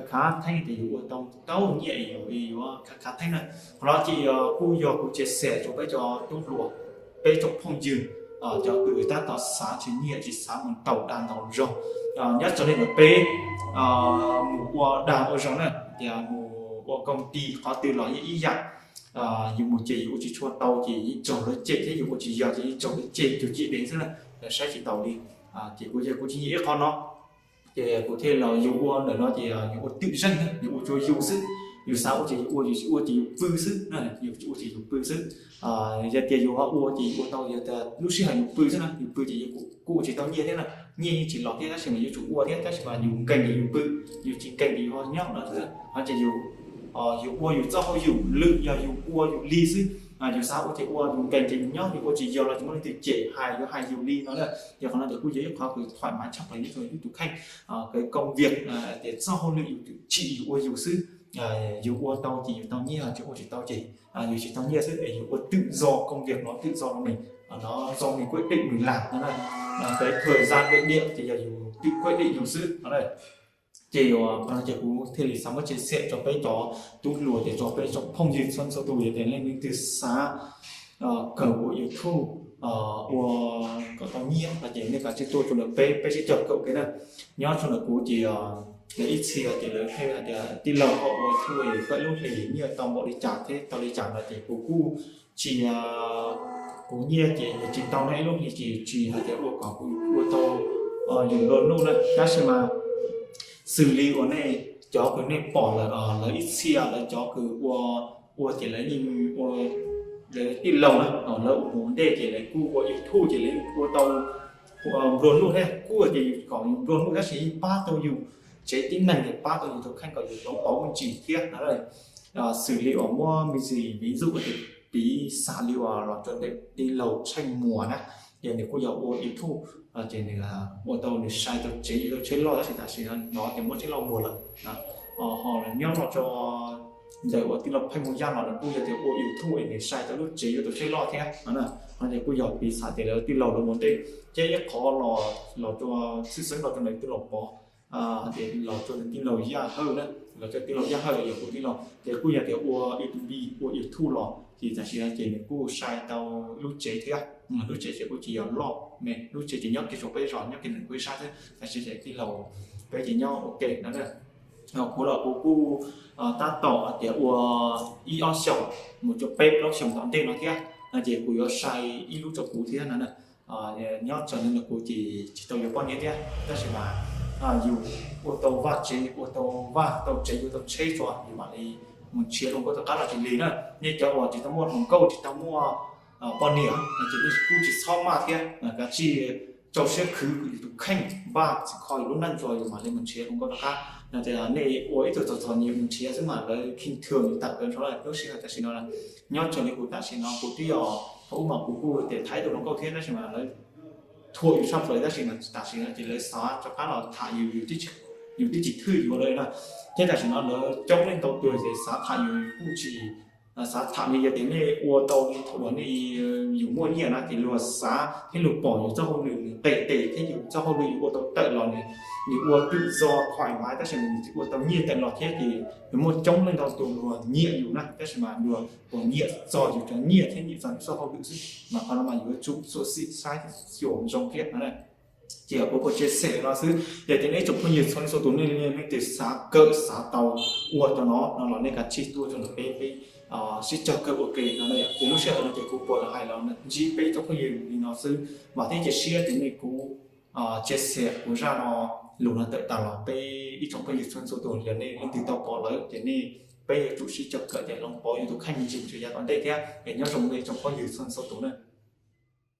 khav khav theeb tias yus ua tau ntau nyiaj yus yuav khav khav theeb na. Qhov no ces kuj yog kuv tsia xem rau peb cov tub hluas, peb tsoom phooj ywg, cov kws tab tom xav nrhiav nyiaj tsis xav mus ntaus dag ntaus zog. Nyob raws li ntawm peb mus ua dag ua zog na, tias mus ua koom ti qhov twg los yeej ib yam. Yus mus ces yus ua tsis tshua tau ces yeej raug lawv cem thiab, yus ua tsis yog ces yeej raug lawv cem cuag ciam dev xwb na, saib tsis taus li. Ces kuv yog kuv tsis nyiam ib qho no, ces kuv thiaj los yus ua ntawm no ces yus ua twm zeej, yus ua tsuas yus xwb. Yus xav ua ces yus ua, yus tsis ua ces yus pw xwb na, yus tsis ua ces yus pw xwb. Yog tias yus ho ua ces yus ua tau, yog tias lub sij hawm yus pw xwb na, yus pw ces yus kuj ua tsis tau nyiaj thiab na, nyiaj yeej tsis los thiab, tab sis mas yus tsum ua thiab, tab sis mas yus nkees ces yus pw, yus tsis nkees ces yus ho nyob no xwb. Ho ces yus, yus ua yus txoj hauj lwm, lwm yog yus ua yus li xwb. Yus xav ua ces ua, yus nkees ces yus nyob, yus ua tsis yog los tsis muaj leej twg cem hais, yuav hais yus li no na. Ces qhov no ces kuj yog ib qho kws thoải mái tshaj plaws nyob rau yus tus kheej, kws công việc, tias txoj hauj lwm yus twm tsim yus ua yus xwb. Yus ua tau ces yus tau nyiaj, tsis ua tsis tau ces yus tsis tau nyiaj xwb. Es yus ua tự do công việc, nó tự do mình, nó do mình quyết định mình làm no na. Cái thời gian địa điểm ces yog yus tự quyết định yus xwb no. Ces yog qhov no ces kuv thiaj li xav muab tsia xem rau peb cov tub hluas, ces rau peb tsoom phooj ywg txhua txhua tus, yog tias leej leej twg xav kawm ua YouTube ua kom tau nyiaj no ces nej kav tsij tuaj rau ntawm peb, peb sib cog kawm ua ke na. Nyob rau ntawm kuv ces lawv ib txhia ces lawv pheej hais tias tij laug koj ua YouTube koj ib lub hlis nyiaj tau npaum li cas thiab tau li cas no ces kuv kuj tsis, kuv nyiaj ces yog tsis tau na, ib lub hlis ces tsis hais tias ua kom kuv ua tau yus nplua nuj na, tab sis mas xws li uas nej cov kws nej pom lawm, lawv ib txhia lawv cov kws ua, ua ces lawv yeej ua, lawv tij laug na, lawv ua mus ntej ces lawv kuj ua YouTube ces lawv ua tau nplua nuj thiab, kuj ua ces yus kom yus nplua nuj tab sis yeej pab tau yus tsev tib neeg, ces pab tau yus tus kheej kom yus hloov pauv me ntsis thiab no. Xws li uas muab me ntsis ví dụ tias piv xam li uas los rau ntawm tij laug Tsheej Muas na, ces nws kuj yog ua YouTube, ces nws ua tau nws sai tau tsev yuav tau tsheb loj, tab sis tam sim no ces muab tsheb loj muag lawm. Ho nyob los rau ntawm uas tij laug Pheej Mus Yaj los nws kuj yog tias ua YouTube es nws sai tau lub tsev yuav tau tsheb loj thiab no. Ces kuj yog piv xam tias lawv tij laug lawv mus ntej, thiab ib qho los, los rau tshwj xeeb los rau ntawm tij laug Pov, tias los rau ntawm tij laug Yaj Hawj na, los rau tij laug Yaj Hawj yog kuv tij laug ces kuj yog tias ua YouTube, ua YouTube los ces tam sim no ces nws kuj sai tau lub tsev thiab. Lub tsev ces kuj tsis yog loj me, lub tsev ces nyob kiag saum peb zos, nyob kiag ntawm kuv ib sab xwb, tam sim no tij laug peb ces nyob ua ke no. Kuv los kuv kuj tab tom hais tias ua ib ob xyoos mus rau peb plaub xyoos tom ntej no thiab, ces kuv yuav sai ib lub rau kuv thiab no. Nyob raws li ntawm kuv ces tsis tau yuav poj niam thiab, tab sis mas yus ua tau vaj tsev, ua tau vaj tau tsev, ua tau tsheb tso yus mam li mus nrhiav hluas nkauj rov qab los tsis lig na. Nej cov uas tsis tau muaj hluas nkauj, tsis tau muaj poj niam no ces nej kuj tsis txhob maj thiab, kav tsij rau siab khwv yus tus kheej, npaj tsis kho yus lub neej tso yus mam li mus nrhiav hluas nkauj rov qab no. Ces nej ua ib tug txom txom nyem mus nrhiav xwb mas lawv khij thwm yus tawm plaws nrho lawm. Lub sij hawm tam sim no nyob raws li kuv tam sim no kuv twb yog thaum ub mas kuv kuj tias thaiv tus hluas nkauj thiab, tab sis mas lawv thuam yus tshaj plaws, tab sis mas tam sim no ces lawv xav rov qab los tham yus, yus twb tsis thwj yuav lawv na. Thiab tam sim no lawv coob leej ntau tus ces xav tham yus kuj tsis xav tham li. Yog tias nej ua tau li thaum uas nej, yus muaj nyiaj na ces luag xav thiab luag pom yus txoj hauj lwm nws nqes tes thiab yus txoj hauj lwm yus ua tau tawm los nws, yus ua tự do thoải mái, tab sis mas yus tsis ua tau nyiaj tawm los thiab ces yuav muaj coob leej ntau tus luag nyiam yus na, tab sis mas luag puas nyiam txog yus cov nyiaj thiab nyiam txog yus txoj hauj lwm xwb. Mas qhov no mas yuav tsum xyuam xim saib xyuas zoo thiab no. Ces kuv puas tsia xem no xwb, yog tias nej ib tsoom phooj ywg txhua leej txhua tus nej leej twg xav kawm xav tau ua cov no no los nej kav tsij tuaj rau ntawm peb, peb sib cog kawm ua ke no. Ces lub sij hawm no ces kuv puas los hais los ntsib peb tsoom phooj ywg li no xwb, vam thiab cia siab tias nej kuv tsia xem kuv zaj no, lus no tawm tas los peb ib tsoom phooj ywg txhua txhua tus yog nej leej twg tau pom lawm ces nej, peb yuav tsum sib cog kawm ces hloov pauv yus tus kheej me ntsis rau yav tom ntej thiab. Es nyob zoo nej tsoom phooj ywg txhua txhua tus na.